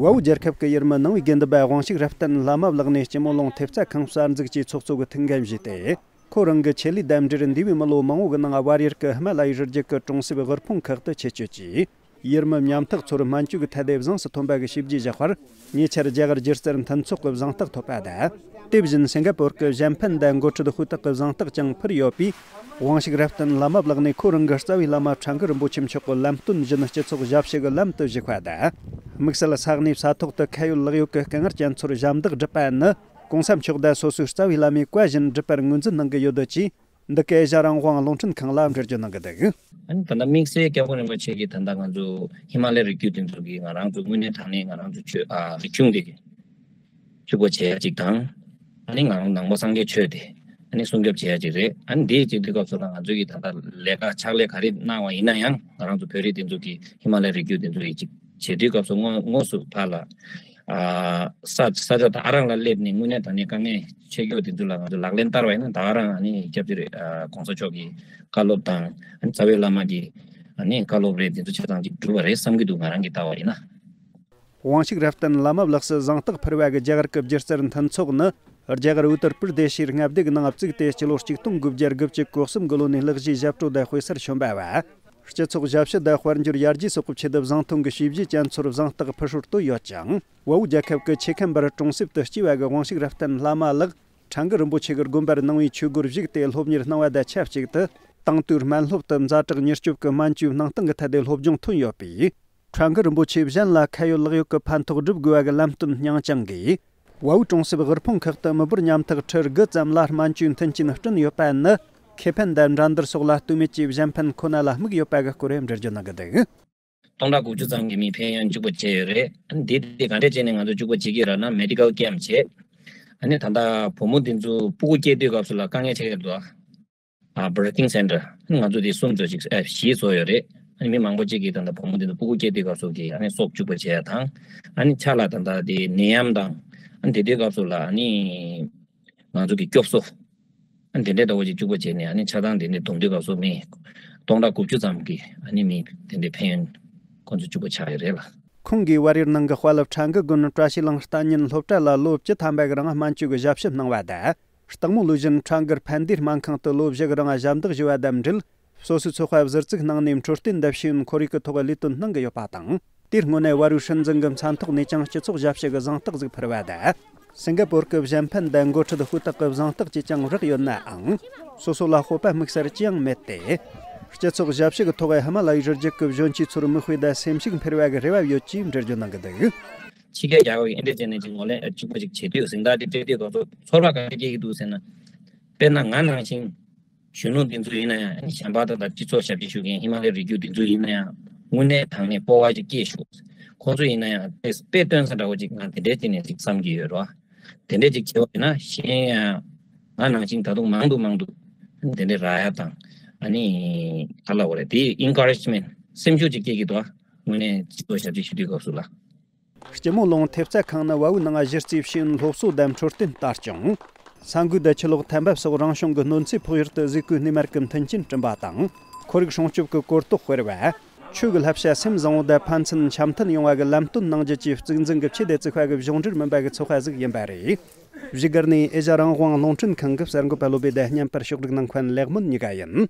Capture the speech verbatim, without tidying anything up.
བལ་པོ་རྒྱལ་ཁབ་ཀྱི་ཡུལ་མི་ནང་པའི་དགེ་འདུན་པ་དབང་ཕྱུག་རབ་བརྟན་བླ་མ་ལགས་ནས་སྤྱི་མོ་ལུང་ཐེབས་རྩ་ཁང་གསར་འཛུགས་ཀྱི་ཚོགས་གཙོ་གི་ཐུགས་འགན་བཞེས་ཏེ། ཁོ་རང་གི་ཆེད་ལས་དང་འབྲེལ་འདས་པའི་མི་ལོ་མང་བོ་གི་ནང་བལ་ཡུལ་གྱི་ཧི་མ་ལ་ཡའི་རི་རྒྱུད་ཀྱི་གྲོང་གསེབ་དབུལ་ཕོངས་ཁག་ཏུ་ཆེད་བསྐྱོད་ཀྱིས། ཡུལ་མི་ཉམ་ཐག་ཚོར་སྨན་བཅོས་ཀྱི་ཐད་དེ་བཟང་སུ་ཐོན་པ་གི་ཞིབ་རྒྱས་བཞག་པར། ཉེ་ཆར་རྒྱ་གར་སྒྱུ་རྩལ་མཐུན་ཚོགས་ཀྱི་གཟེངས་རྟགས་ཐོབ་པ་དང་། དེ་བཞིན་སིང་ག་པོར་གྱི་གཞན་ཕན་དང་འགོ་ཁྲིད་ཧུའུ་ཏག་གི་གཟེངས་རྟགས་ཀྱང་ཕུལ་ཡོད་པས། དབང་ཕྱུག་རབ་བརྟན་བླ་མ་ལགས་ནས་ཁོ་རང་གི་རྩ་བའི་བླ་མ་ཁྲ་འགུ་རིན་པོ་ཆེ་མཆོག་གི་ལམ་སྟོན་བཞིན་སྤྱི་ཚོགས་ཞབས་ཞུ་གི་ལམ་དུ་ཞུགས་པ་དང་། དམིགས་བསལ་ས་གནས་ས་ཐོག་ཏུ་ཁ་ཡོད་ལག་ཡོད་ཀྱི་དཀའ་ངལ་ཅན་ཚོར་ཞབས་འདེགས་སྒྲུབ་པ་ནི། གོང་ས་མཆོག་དང་སོ་སོའི་རྩ་བའི་བླ་མའི་བཀའ་བཞིན་སྒྲུབ་པར་ངོས་འཛིན་གནང་གི་ཡོད་ཅེས། འདི་ག་ཨེ་ཤ་རང་དབང་རླུང་འཕྲིན་ཁང་ལ་འགྲེལ་བརྗོད་གནང་གི་འདུག་ཨ་ནི་ད་ལྟ་དམིགས་བསལ་སྐྱབས་མགོན་རིན་པོ་ཆེ་གིས་ད་ལྟ་ང་ཚོ་ཧི་མ་ལ་ཡའི་རི་རྒྱུད་དེ་ཚོ་གི་ང་རང་ཚོ་དངོས་གནས་དྲང་གནས་ང་རང་ཚོ་ཆོས་ཨ་རིག་གཞུང་དེ་གཅིག་པ་བྱེད་ཡ་གཅིག་དང་། ཨ་ནི་ང་རང་ནང་པ་སངས་རྒྱས་ཆོས་དེ་ཨ་ནི་སྲུང་སྐྱོབ་བྱེད་ཡ་གཅིག་རེད། ཨ་ནི་དེའི་གཅིག་དུས་སྐབས་སུ་ལ་ང་ཚོ་གིས་ད་ལྟ་ལས་ཀ་ཕྱག་ལས་ག་རེ་གནང་བ་ཡིན་ན་ཡང་ང་རང་ཚོ་བོད་རིགས་དེ་ཚོ་གིས་ཧི་མ་ལ་ཡའི་རི་རྒྱུད་དེ་ཚོ་ཡི་གཅིག་བྱེད་དུས་སྐབས་སུ་དངོས་དངོས་སུ་ཕར་ལ་ཨ་ས་ས་ཆ་ད་རང་ལ་སླེབས་ནས་དངོས་གནས་དྲང་གནས་དཀའ་ངལ་ཆེ་སྐྱོ་དེ་ཚོ་ལ་ང་ཚོ་ལག་ལེན་བསྟར་བ་ཡིན་ན་ད་རང་ཨ་ནི་སྐྱབས་རྗེ་རེད་ཨ་གོང་ས་མཆོག་གི་བཀའ་སློབ་དང་ཨ་ནི་རྩ་བའི་བླ་མ་གི་ཨ་ནི་བཀའ་སློབ་རེད། དེ་ཚོ་ཆ་ཚང་ཅིག་འགྲུབ་པ་རེད་བསམ་གྱི་འདུག་ང་རང་གི་ལྟ་བ་ཡིན་ན། དབང་ཕྱུག་རབ་བརྟན་བླ་མ་ལགས་སུ་གཟེངས་རྟགས་ཕུལ་བ་གི་རྒྱ་གར་གྱི་སྒྱུ་རྩལ་མཐུན་ཚོགས་ནི། རྒྱ་གར་ཨུ་ཏར་པུར་དེ་ཤིར་མངའ་སྡེ་གི་ནང་བཙུགས་ཏེ་སྤྱི་ལོ་ཆིག་སྟོང་དགུ་བརྒྱ་དགུ་བཅུ་གོ་གསུམ་གི་ལོ་ནས་ལྷག་བཞེས་ཞབས་བྲོ་དང་དཔེ་གསར་བྱོན་པ་བ། སྤྱི་ཚོགས་ཞབས་ཞུ་དང་དཔལ་འབྱོར་ཡར་རྒྱས་སོགས་ཀྱི་ཆེད་དུ་བཟང་ཐོན་གྱི་བྱས་རྗེས་ཅན་ཚོར་གཟེངས་རྟགས་ཕུལ་སྲོལ་བཏོད་ཡོད་ཅིང་། བལ་པོ་རྒྱལ་ཁབ་ཀྱི་ཆེ་ཁམས་པར་གྲོང་གསེབ་ཏུ་སྐྱེས་པ་གི་དབང་ཕྱུག་རབ་བརྟན་བླ་མ་ལགས། ཁྲ་འགུ་རིན་པོ་ཆེ་གི་དགོན་པར་ནང་པའི་ཆོས་སྒོར་ཞུགས་ཏེ་སློབ་གཉེར་གནང་བ་དང་ཆབས་ཅིག་ཏུ། དེང་དུས་སྨན་སློབ་ཏུ་ཛ་དྲག་མྱུར་སྐྱོབ་ཀྱི་སྨན་བཅོས་སྣང་སྟངས་ཀྱི་ཐད་དེ་སློབ་སྦྱོང་ཐོན་ཡོད་པས། ཁྲ་འགུ་རིན་པོ་ཆེ་གཞན་ལ་ཁ་ཡོད་ལག་ཡོད་ཀྱི་ཕན་ཐོགས་སྒྲུབ་དགོས་པ་གི་ལམ་སྟོན་སྙིང་བཅངས་ཀྱིས། བལ་པོའི་གྲོང་གསེབ་དབུལ་ཕོངས་ཁག་ཏུ་མི་འབོར་ཉམ་ཐག་ཁྲི་དགུ་ཙམ་ལ་སྨན་བཅོས་མཐུན་རྐྱེན་བསྐྲུན་ཡོད་པ་ནི། ཁེ་ཕན་དང་འགྲན་བསྡུར་སོགས་ལ་ལྟོས་མེད་ཀྱིས་གཞན་ཕན་ཁོ་ན་ལ་དམིགས་ཡོད་པ་གི་སྐོར་འགྲེལ་བརྗོད་གནང་གི་འདུག་སྟོང་ཕྲག་དགུ་བཅུ་ཙམ་གྱི་མིའི་ཕན་ཡོན་གཅིག་པ་བྱས་ཡོད་རེད། ཨ་ནི་དེ་དེ་ག་འདྲས་བྱས་ནས་ང་ཚོ་གཅིག་པ་བྱེད་ཀྱི་རེད་ན་མེ་ཌི་ཀལ་ཀེམ་བྱས། ཨ་ནི་ད་ལྟ་བུ་མོ་དེ་ཚོ་སྤུ་གུ་སྐྱེ་དུས་སྐབས་སུ་ལ་དཀའ་ངལ་ཆེ་གི་འདུག་ཨ་བར་ཐིང་སེན་ཊར་ང་ཚོ་དེ་གསུམ་ཚོ་ཅིག་ཨ་བཞི་བཟོ་ཡོད་རེད། ཨ་ནི་མི་མང་པོ་ཅིག་གིས་ད་ལྟ་བུ་མོ་དེ་ཚོ་སྤུ་གུ་སྐྱེ་དུས་སྐབས་སུ་གི་ཨ་ནི་སྲོག་གཅིག་པ་བྱས་ཡ་དང་། ཨ་ནི་ཆ་ལ་ད་ལྟ་དེ་ནད་ཡམས་དང་ཨ་ནི་དེ་དུས་སྐབས་སུ་ལ་ཨ་ནི་ང་ཚོ་གི་སྐྱོབ་གསོ། ཨ་ནི་དེ་འདྲའི་ལྟ་བུ་ཅིག་གཅིག་པ་བྱས་ནས་ཨ་ནི་ཆ་ཚང་དེ་འདྲའི་སྡོམ་དུས་སྐབས་སུ་མི་སྟོང་ཕྲག་དགུ་བཅུ་ཙམ་གྱི་ཨ་ནི་མི་དེ་འདྲའི་ཕན་ཡོན་ཁོང་ཚོ་གཅིག་པ་ཆགས་ཡོད་རེད་ལ། ཁོང་གིས་བལ་ཡུལ་ནང་གི་དཔའ་རླབས་ཁྲ་འགུ་དགོན་བཀྲ་ཤིས་གླིང་གཏན་ཉིན་སློབ་གྲྭ་ལ་ལོ་བཅུ་ཐམ་པ་གི་རིང་སྨན་བཅོས་ཀྱི་ཞབས་ཞུ་གནང་བ་དང་། སྟག་མོ་ལུས་གཞན་ཁྲ་འགུ་ཕན་བདེའི་སྨན་ཁང་དུ་ལོ་བཞི་གི་རིང་ཞབས་འདེགས་ཞུ་བ་དང་འབྲེལ། སོ་སོའི་ཚོགས་པ་གཟི་བརྩིགས་གནང་ནས་འཕྲོད་བསྟེན་དང་ཤེས་ཡོན་ཁོར་ཡུག་གི་ཐོག་ལས་དོན་གནང་གི་ཡོད་པ་དང་། དེའི་སྔོན་ནས་བལ་ཡུལ་སྲིད་འཛིན་གྱི་མཚན་ཐོག་ནས་ཀྱང་སྤྱི་ཚོགས་ཞབས་ཞུ་གི་གཟེངས་རྟགས་ཟིག་ཕུལ་བ་དང་། སིང་ག་པོར་གྱི་གཞན་ཕན་དང་འགོ་ཁྲིད་ཧུའུ་ཏག་གི་གཟེངས་རྟགས་ཀྱིས་ཀྱང་རེག་ཡོད་ནའང་། སོ་སོ་ལ་སྤོབས་པ་དམིགས་བསལ་ཅི་ཡང་མེད་དེ། སྤྱི་ཚོགས་ཞབས་ཞུ་གི་ཐོག་ཧི་མ་ལ་ཡའི་རི་རྒྱུད་ཀྱི་གཞོན་སྐྱེས་ཚོར་མིག་དཔེ་དང་སེམས་ཤུགས་འཕེར་བ་གི་རེ་བ་ཡོད་ཅེས་འགྲེལ་བརྗོད་གནང་གི་འདུག་ཕྱི་རྒྱལ་རྒྱལ་ཁབ་ཀྱི་ཨེ་འདྲ་བྱས་ནས་ཅིག་ངོས་ལེན་གཅིག་པ་ཅིག་བྱེད་དུས་གཟེངས་རྟགས་དེ་སྤྲད་དུས་ང་ཚོ་ཚོར་བ་ག་འདྲ་སྐྱེ་གི་འདུག་ཟེར་ན། དཔེར་ན་ང་ནང་བཞིན་གཞོན་ནུ་འདི་ཚོ་ཡིན་ན་ཡང་གཞན་པ་དང་སྤྱི་ཚོགས་ཞབས་ཕྱི་ཞུ་མཁན་ཧི་མ་ལའི་རི་རྒྱུད་འདི་ཚོ་ཡིན་ན་ཡང་དངོས་གནས་དྲང་གནས་སྤོབས་པ་ཅིག་སྐྱེས་ཤོག་ཁོང་ཚོ་ཡིན་ན་ཡང་དཔེ་དཔེ་སྟོན་ས་འདྲ་བོ་ཅིག་ང་དེ་འདྲའི་སྟེང་ནས་ཅིག་བསམ་གྱི་ཡོད་རོ། དེ་འདྲས་ཅིག་བྱས་པ་ཡིན་ན་གཞན་ཡང་ང་ནང་བཞིན་ད་དུང་མང་དུ་མང་དུ་དེ་འདྲས་རག་ཡ་དང་། ཨ་ནི་ག་ལབ་དགོས་རེད། དེ་ཨིན་ཀ་རེཇ་མེན་ཊི་སེམས་ཤུགས་ཅིག་སྐྱེ་གི་འདུག་དངོས་གནས་སྤྱི་ཚོགས་ཞབས་ཕྱི་ཞུ་དུས་སྐབས་སུ་ལ། སྤྱི་མོ་ལུང་ཐེབས་རྩ་ཁང་ནི་བལ་པོའི་ནང་གཞི་རྩའི་ཤེས་ཡོན་སློབ་གསོ་དང་འཕྲོད་བསྟེན་ལྟ་སྐྱོང་། ས་འགུལ་དང་ཆུ་ལོག་ཐན་འབབ་སོགས་རང་བྱུང་གི་གནོད་འཚེ་ཕོག་ཡུལ་དུ་གཟིགས་སྐོར་སྣེ་མར་གྱི་མཐུན་རྐྱེན་བསྐྲུན་པ་དང་། ཁོར་ཡུག་སྲུང་སྐྱོབ་ཀྱི་གོ་རྟོགས་སྤེལ་བ། ཆོས་ཀྱི་བསླབ་བྱ་སེམས་བཟང་བོ་དང་ཕན་ཚུན་འཆམ་མཐུན་ཡོང་བ་གི་ལམ་སྟོན་གནང་རྒྱུ་བཅས་གཙིགས་འཛིན་གྱི་ཆེད་དུ་བཙུགས་པ་གི་གཞུང་འབྲེལ་མིན་པ་གི་ཚོགས་པ་ཟིག་ཡིན་པ་རེད། བཞུགས་སྒར་ནས་ཨེ་ཤ་རང་དབང་རླུང་འཕྲིན་ཁང་གི་གསར་འགོད་པ་བློ་བྷེ་དང་བརྙན་པར་ཕྱོགས་སྒྲིག་གནང་མཁན་ལེགས་སྨོན་གཉིས་ཀ་ཡིན།